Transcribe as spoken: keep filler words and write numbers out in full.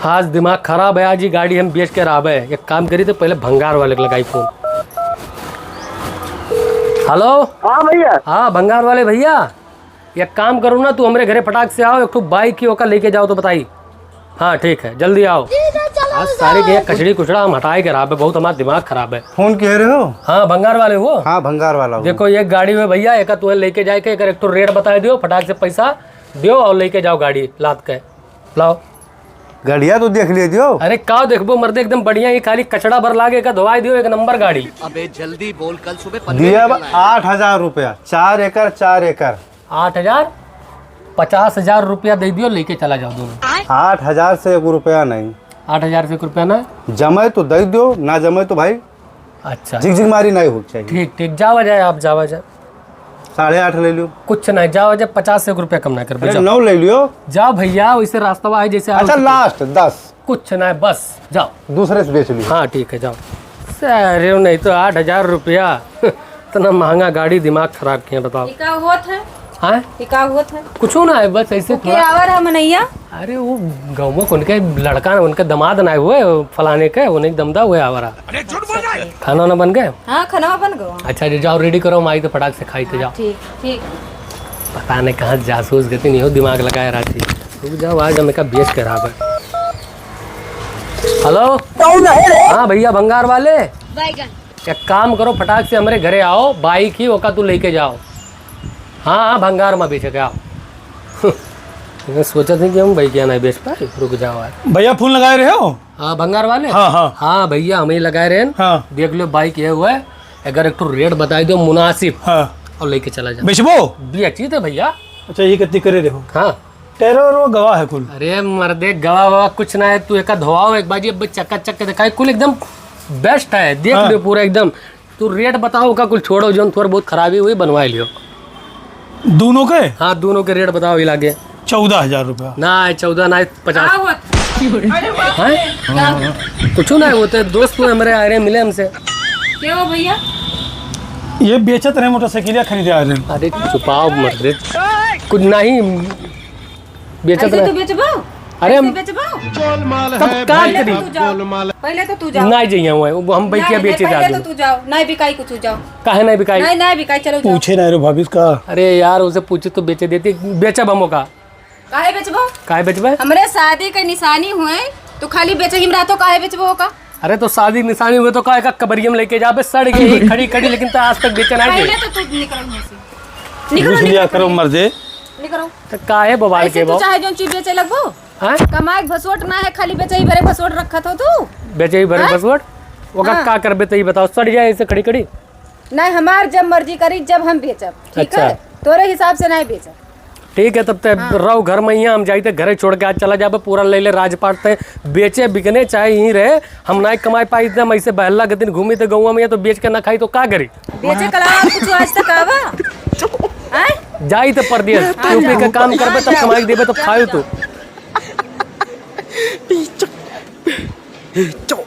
आज दिमाग खराब है, आज ये गाड़ी हम बेच के रहबे। एक काम करी तो पहले भंगार वाले के लगाई फोन। हेलो। हाँ भैया। हाँ, भंगार वाले भैया, एक काम करो ना, तू हमरे घरे फटाक से आओ, एक ठो बाइक ही ओका लेके जाओ तो बताई। हाँ, ठीक है, जल्दी आओ। आज सारी के कचड़ी कुचड़ा हम हटाए के रहबे, बहुत हमार दिमाग खराब है। फोन किहे रहे हो? हाँ, भंगार वाले हो? हाँ, भंगार वाला हूँ। देखो, एक गाड़ी हुए भैया, एका तुहे लेके जाए के, एकर एक ठो रेट बताए दियो, फटाक से पैसा दियो और लेके जाओ गाड़ी लाद के। लाओ। गड़िया तो देख लिए दियो। अरे का देखबो मर्दे, एकदम बढ़िया ही, खाली कचड़ा भर लागे का धोवाई दियो, एक नंबर गाड़ी। अबे जल्दी बोल, कल सुबह पनवेल दिया बा निकलना है। आठ हजार रुपया, चार एकड़, चार एकड़। आठ हजार? पचास हजार रुपया दे दियो, लेके चला जाओ दोनों। आठ हजार से एक रुपया नहीं। आठ हजार से एक रुपया ना? जमे तो दे दियो, ना जमे तो भाई अच्छा। झिकझिक मारी नहीं होके चाहिए। ठीक, ठीक, जावा जाए, आप जावा जाए। साढ़े आठ ले लियो। कुछ नहीं, जावा जाए, पचास से एक रुपया कम ना कर, अरे, जाओ। नौ ले लियो। जाओ भैया, वैसे रास्ता है जैसे अच्छा, आओ। लास्ट दस। कुछ नहीं, बस जाओ। दूसरे से बेच लियो। हाँ, ठीक है, जाओ। सारे नहीं तो आठ हजार रुपया, इतना महंगा गाड़ी, दिमाग खराब किया, बताओ। ये का हुआ था? हाँ? ये का हुआ था? कुछ ना है, बस ऐसे वो थोड़ा के आवर है मनैया? अरे वो गाँव में उनके लड़का ना, उनके दामाद ना हुए फलाने के, उन्हें दमदा हुए आवारा। अरे झूठ बोल रहा है। खाना ना बन गए? हाँ, खाना बन गया। अच्छा, जो जाओ रेडी करो, हम आई तो फटाक से खाई तो हाँ, जाओ। ठीक, ठीक। पता नहीं कहाँ जासूस गति नहीं हो, दिमाग लगाए रहती। रुक जाओ, आज हम एका बेच के रहबे। हेलो। कौन है रे? हाँ भैया, भंगार वाले। बैगन। एक काम करो, फटाक से हमरे घरे आओ, बाइक ही ओका तू लेके जाओ। हाँ, हाँ, भंगार मा बेचे के आओ। मैं सोचा थी कि हम बाइक यहाँ नहीं बेच पाए, रुक जाओ यार। भैया, फोन लगाए रहे हो? हाँ, भंगार वाले? हाँ, हाँ। हाँ भैया, हम ही लगाए रहे हैं। हाँ। देख लो, बाइक ये हुआ है, अगर एक ठो रेट बताई दो मुनासिब हाँ। और लेके चला जाओ। बेचबो? बेची थे भैया। अच्छा, ये कितनी करे देखो। हाँ। टेरो रो गवा है कुल। अरे मर्दे, गवा ववा कुछ ना है, तू एका धोवाओ एक बाजी, अब चक्का चक्का दिखाए, कुल एकदम बेस्ट है, देख हाँ। लो पूरा एकदम। तू रेट बताओ का, कुल छोड़ो, जौन थोड़ा बहुत खराबी हुई बनवा लियो। दोनों के? हाँ, दोनों के रेट बताओ, ही लागे। चौदह हजार रुपया। ना, चौदह ना, पचास। का होत? अरे बाप रे। हैं? का होत? कुछ ना होते, दोस्त तो हमारे आ रहे हैं, मिले हमसे। क्या हो भैया? ये बेचत रहे, मोटरसाइकिल खरीदे आ रहे हैं। अरे चुपाओ मत रे, कुछ नहीं। बेचत ऐसे रहे। तू बेचबो? अरे ऐसे हम बेचबो? तब का पहले करी? तो तू जाओ। पहले तो तू जाओ। नहीं जइया हुआ है, वो हम बैठिया नहीं, बेचे पहले जाते तो हैं। तू जाओ, नहीं बिकाई कुछ, जाओ। काहे नहीं बिकाई? नहीं, नहीं बिकाई, चलो जाओ। पूछे ना रे भाभी का। अरे यार, उसे पूछे तो बेचे देती, बेचब हम का। काहे बेचबो? काहे बेचबे? हमरे शादी के निशानी हुए, तो खाली बेचे ही में रहतो, काहे बेचबो का? अरे तो शादी निशानी हुए तो काहे का कबरिया में लेके जाबे, सड़ गई खड़ी खड़ी, लेकिन तो आज तक बेचे नहीं पहले गए। तो तू निकल यहाँ से। निकलो, घुस लिया निकलो। करो मर्दे। निकलो। तो काहे बवाल ऐसे के तू बा? चाहे जौन चीज बेचे लगबो। हाँ? कमाई के भसोट ना है, खाली बेचई भरे भसोट रखत हो तू। बेचई भरे हाँ? भसोट? ओका हाँ। का करबे तो ई बताओ, सड़ जाए ऐसे खड़ी खड़ी? नहीं, हमार जब मर्जी करी, जब हम बेचब, ठीक अच्छा। है? तोरे हिसाब से नहीं बेचब। ठीक है, तब ते हाँ। रहो घर में, यहाँ हम जाइते घरे छोड़ के आज चला जाबे, पूरा ले ले राजपाट ते बेचे बिकने चाहे यहीं रहे, हम नहीं कमाई पाई इतना, हम ऐसे बहला के दिन घूमी थे गौवा में, तो बेच के ना खाई तो का करी? बेचे के अलावा कुछ आज तक आवा? हैं? जाई तो परदेस, हाँ, तू पी के जाओ। काम करबे हाँ, तब जाओ। कमाई देबे तब जाओ, खायो तू। जाओ।